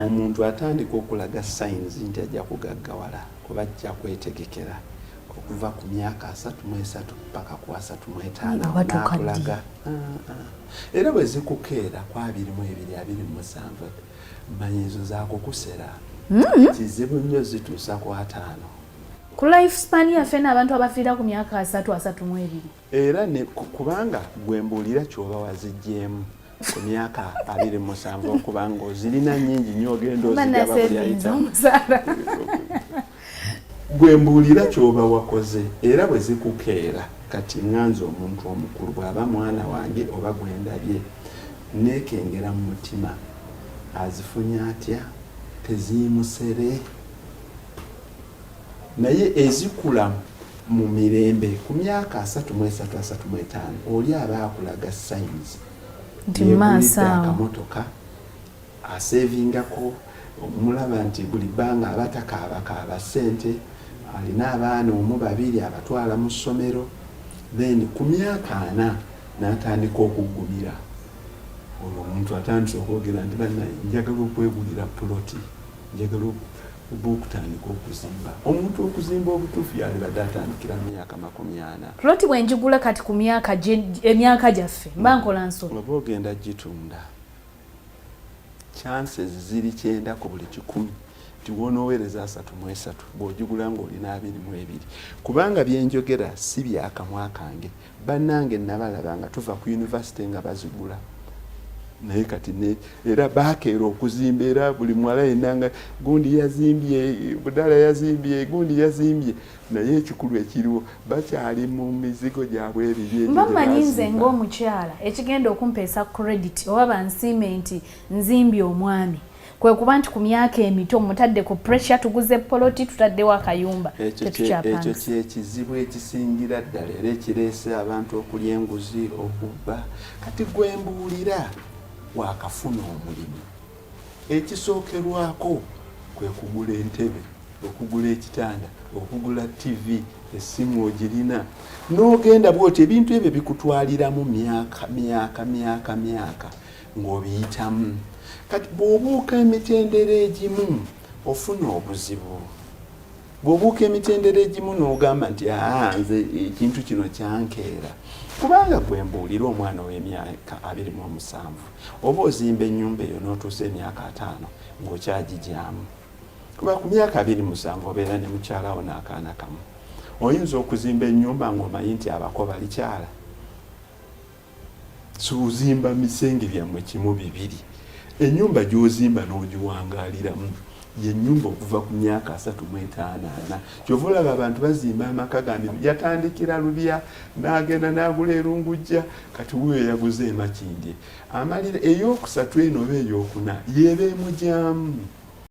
Omuntu atandika okulaga signs nti ajja kugaggawala oba ajja kwetegekera okuva ku myaka 33 paka ku 35. Oba tukaddiye. N'akulaga. Ah, ah. Era bwe zikukeera ku 22, 27, manya ezo zakukusera. Kizibu nnyo zituusa ku 50. Ku life span yaffe n'abantu abafiira ku myaka 30, 32. Era ne kubanga gwe mbuulira kyoba waziggyemu ku myaka 27, okuba nga ozirina nnyingi nnyo, ogenda ozigaba buli ayita. Omusaala. Gwe mbuulira kyoba wakoze, era bwe zikukeera kati ŋŋanza omuntu omukulu bw'aba mwana wange oba gwe ndabye, neekengera mu mutima, azifunye atya teziimusere? Naye ezikula mu mirembe ku myaka 33, 35, oli aba akulaga signs. Nti mu maaso Yeegulidde awo. Akamotoka, asavingako, omulaba nti buli bbanga aba takaabakaaba ssente, alina abaana omu, babiri, abatwala mu ssomero. Then ku myaka 40 n'atandika okuggumira. Olwo omuntu atandise okwogera nti, "Bannaye, njagala okwegulira puloti, njagala oba okutandika okuzimba." Omuntu okuzimba obutuufu yalibadde atandikira mu myaka 40. Ploti bwe njigula kati ku myaka emyaka gyaffe, mba nkola nsobi? Oba ogenda gitunda, chances ziri 90 ku buli 100 nti wonoowereza 33 bw'ogigula ng'olina 22. Kubanga byenjogera si byakamwa kange, bannange nabalaba nga tuva ku yunivasite nga bazigula. Naye kati ne era bakeera okuzimba, era buli muwala yenna nga gundi yazimbye, budala yazimbye, gundi yazimbye, naye ekikulu ekiriwo bakyali mu mizigo gyabwe ebiri egyo Mba gye mmanyi nze bazimba. Ng'omukyala, ekigenda okumpeesa credit oba bansiime nti nzimbye omwami kwe kuba nti ku myaka emito mutadde ku pressure, tuguze poloti, tutaddewo akayumba. Ekyo Tetukyapangisa. Kyekizibu ekisingira ddala era ekireese abantu okulya enguzi, okubba. Kati gwe mbuulira, wakafuna omulimu, ekisookerwako kwe kugula entebe, okugula ekitanda, okugula TV, essimu ogirina, n'ogenda bwoti. Ebintu ebyo bikutwaliramu myaka, myaka, myaka, myaka ng'obiyitamu. Kati bw'obuuka emitendera egimu, ofuna obuzibu. Bw'obuuka emitendera egimu n'ogamba nti, "Aa, nze ekintu kino kyankeera," kubanga gwe mbuulira, omwana ow'emyaka 27 oba ozimba ennyumba eyo n'otuusa emyaka 50 ng'okyagigyamu, kuba ku myaka 27 obeera ne mukyalawo n'akaana kamu. Oyinza okuzimba ennyumba ng'omanyi nti abako balikyala? So ozimba misenge byammwe kimu, bibiri. Ennyumba gy'ozimba n'ogiwangaaliramu yennyumba okuva ku myaka 35, 40. Kyova olaba abantu bazimba amaka gambi yatandikira Lubya n'agenda n'agula Erungujja, kati wuyo yaguze Emakindye, amalira eyokusatu eno oba eyokuna yeeba emugyamu.